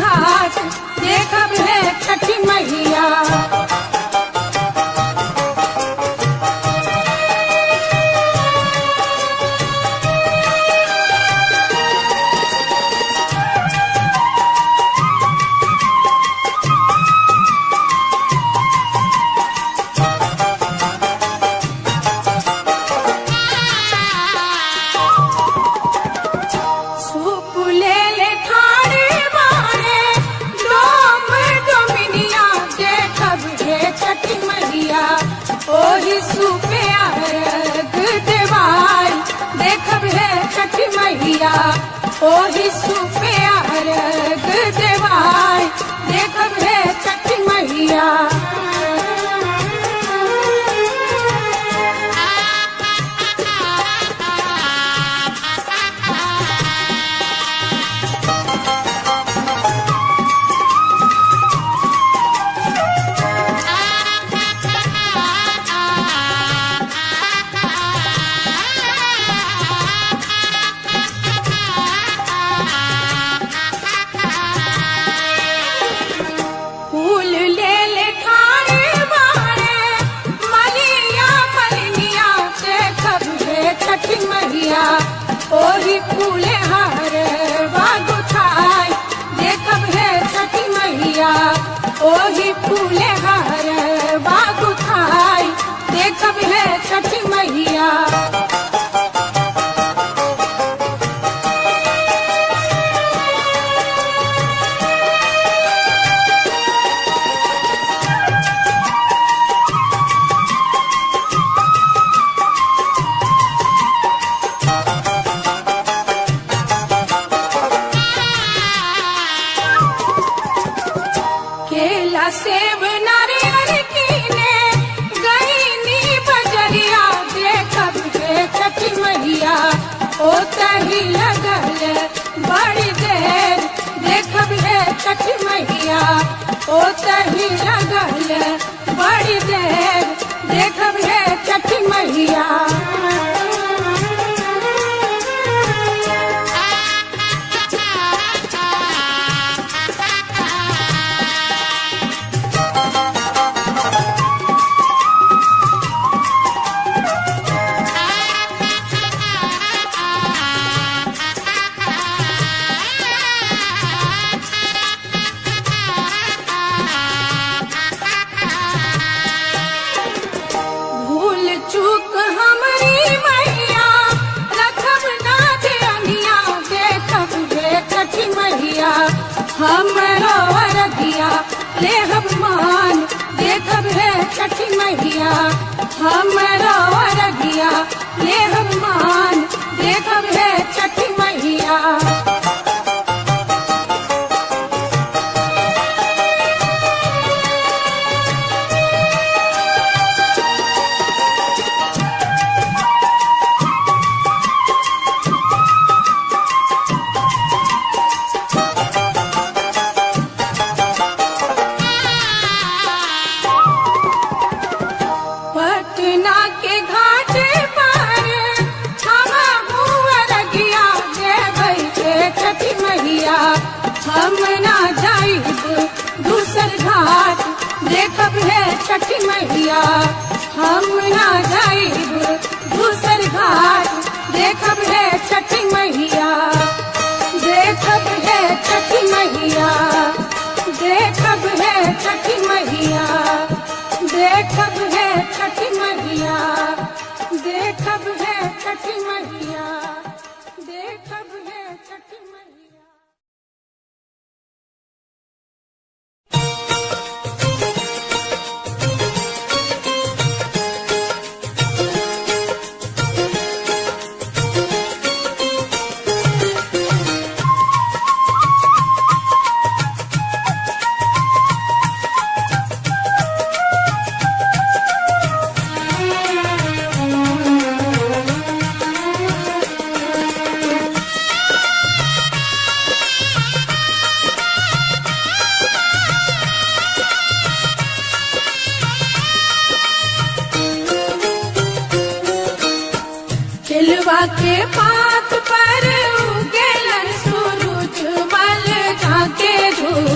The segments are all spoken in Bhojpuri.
घाट देखब है छठी मैया। ओही सूपे अर्घ देवाई देखब है छठी मैया। ओही सूपे अर्घ देवाई देखब है छठी मैया। ओही फूले हार बागुठाई देखब है छठी मैया। ओही फूले हार बागुठाई देखब है छठी मैया। सेब नारियल कीने गई नी बजरिया देखब है छठी मैया। ओ तही लगल बड़ी देर देखब है छठी मैया। ओ तही लगल बड़ी देर देखब है छठी मैया। चूक हमरी मैया रखब ना दियनिया देखब है छठी मैया। हमरो अरगिया लेहब मान देखब है छठी मैया। हमरो अरगिया लेहब मान देखब है छठी मैया। पटना के घाट पर अरगिया देबै के छठी मैया। हम ना जाइब दूसर घाट देखब है छठी मैया। हम ना जाइब दूसर घाट देखब है छठी मैया। देखब है छठी मैया। देखब है छठी मैया। देखब है छठी मैया। देखब है छठी मैया। देखब है छठी मैया। केलवा के पात पर उगेलन सूरज मल झाके झूल।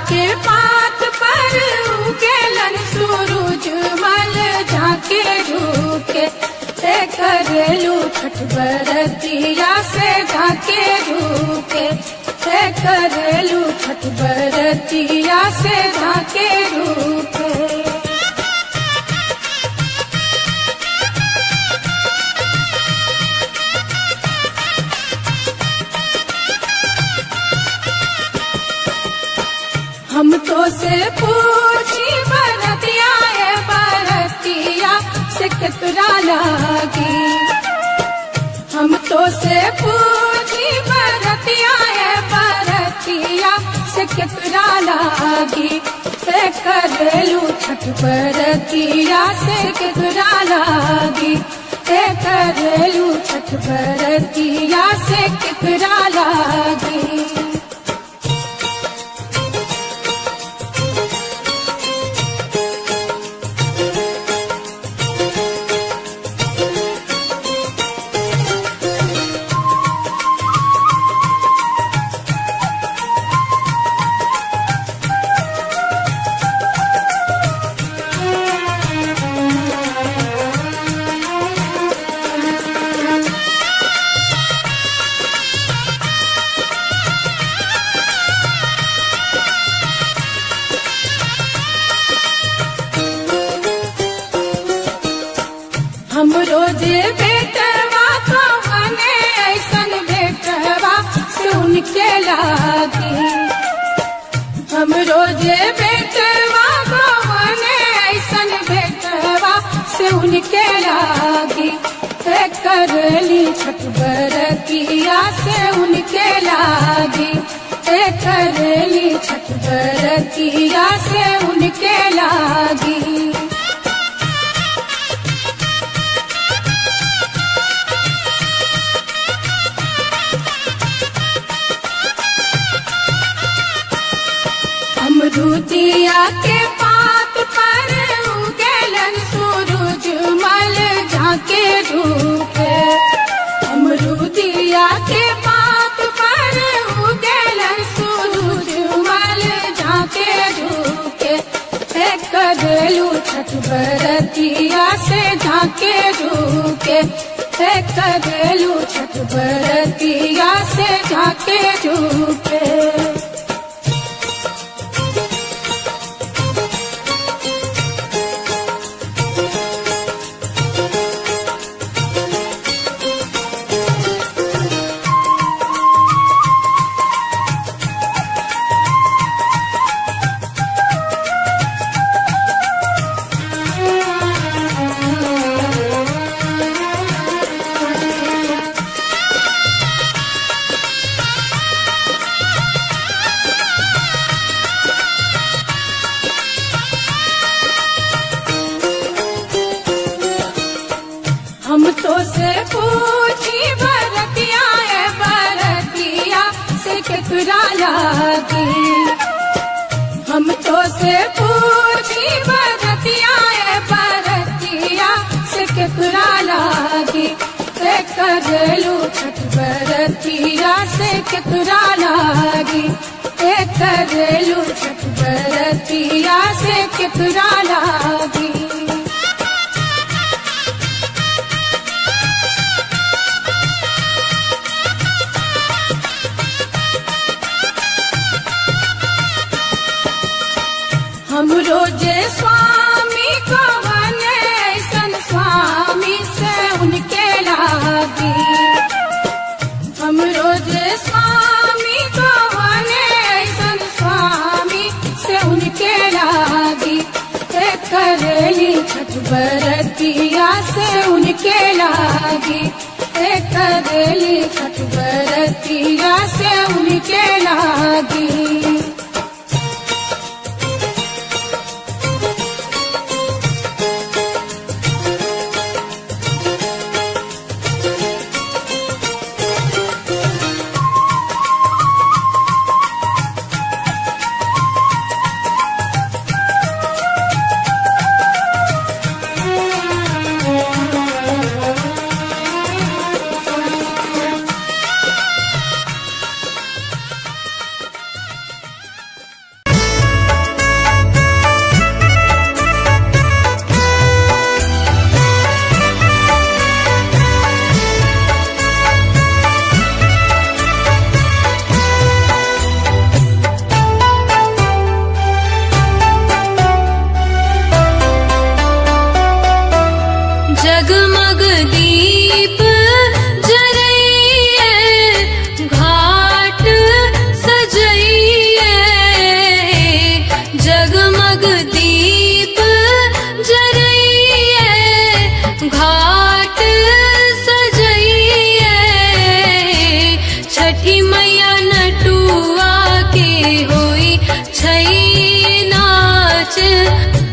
के पात पर उगेलन सूरज मल झाके झुके, हे करेलू छठ बरतिया से झाके झुके, हे करेलू छठ बरतिया से झाके झुके। हम तो से पूछी बरतिया है बरतिया से केतरा लागी, हम तो से पूछी बरतिया है बरतिया से केतरा लागी, हे करेलू छठ बरतिया से केतरा लागी, हे करेलू छठ बरतिया से केतरा लागी। हम रोजे बेटवा को बने ऐसन बेटवा से उनके लागी, हम रोजे बेटवा को बने ऐसन बेटवा से उनके लागी, हे करली छठ बरतिया से उनके लागी, हे करली छठ बरतिया से उनके लागी। अमरूदिया के पात पर उगेलन सूरज मल झाके झुके, अमरूदिया के पात पर उगेलन सूरज मल झाके झुके, हे करेलू छठ बरतिया से झाके झुके, हे करेलू छठ बरतिया से झाके झुके। हम तो से पूछी बरतिया है बरतिया से केतरा लागी, हम तो से पूछी बरतिया है बरतिया से केतरा लागी, हे करेलू छठ बरतिया से केतरा लागी, हे करेलू छठ बरतिया से केतरा लागी। हम रोजे स्वामी को बने ऐसन स्वामी से उनके लागी, हम रोजे स्वामी को बने ऐसन स्वामी से उनके लागी, हे करेली छठ बरतिया से उनके लागी, हे करेली छठ बरतिया से उनके लागी।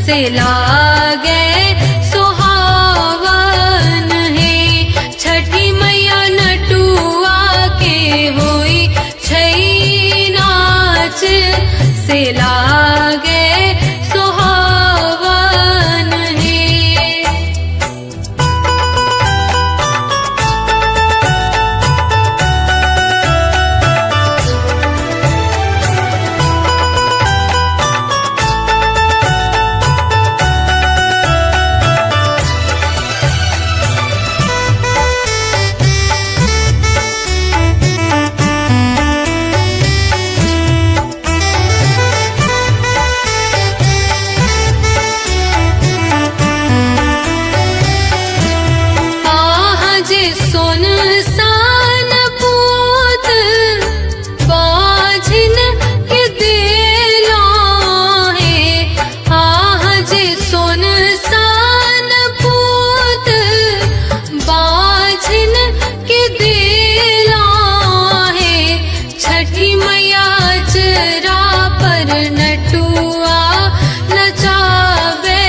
से लागे सुहावन है। छठी मैया नटुआ के होई छै नाच से लागे सुहावन है। जे सोन सान पूत बाझिन के देला है। आह जे सोन सान पूत बाझिन के देला है। छठी मैया चरा पर नटुआ नचावे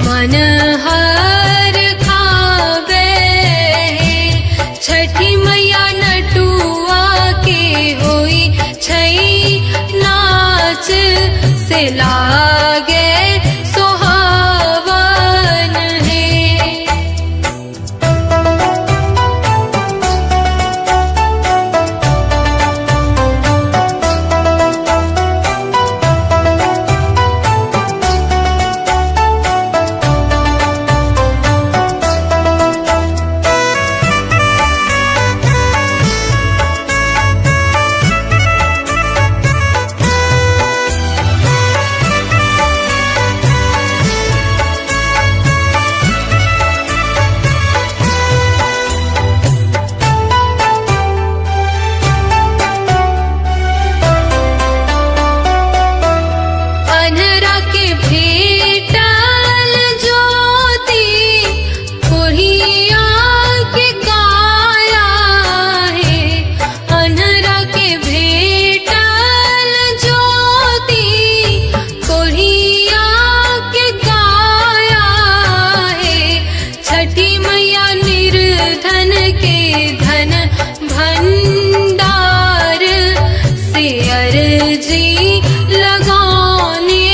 मन हर खावे। छठी मैया नटुआ के होई छै नाच से लागे सुहावन है। अन्हरा के भेटल ज्योति कोढ़िया के काया है। अन्हरा के भेटल ज्योति कोढ़िया के काया है। छठी मैया निर्धन के धन भंडार से अर्जी लगाने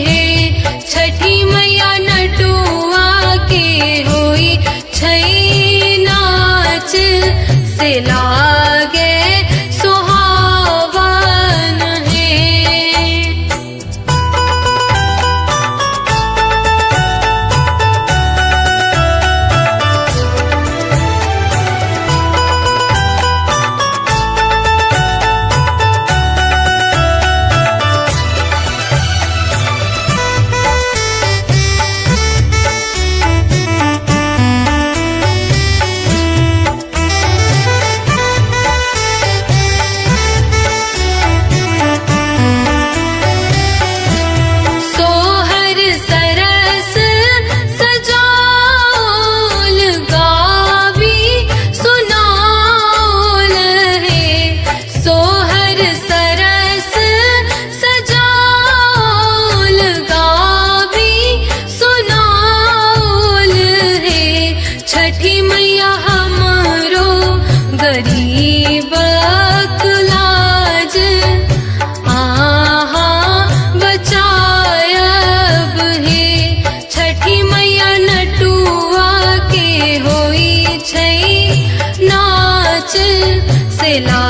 है। छठी मैया नटुआ के होई छै नाच से लागे सुहावन है। सोहर सरस सजाओल गावी सुनाओल है। सोहर सरस सजाओल गावी सुनाओल है। छठी मैया हमरो गरीब लाज आहा बचायब हे। छठी मैया नटुआ के होई छै नाच से ला।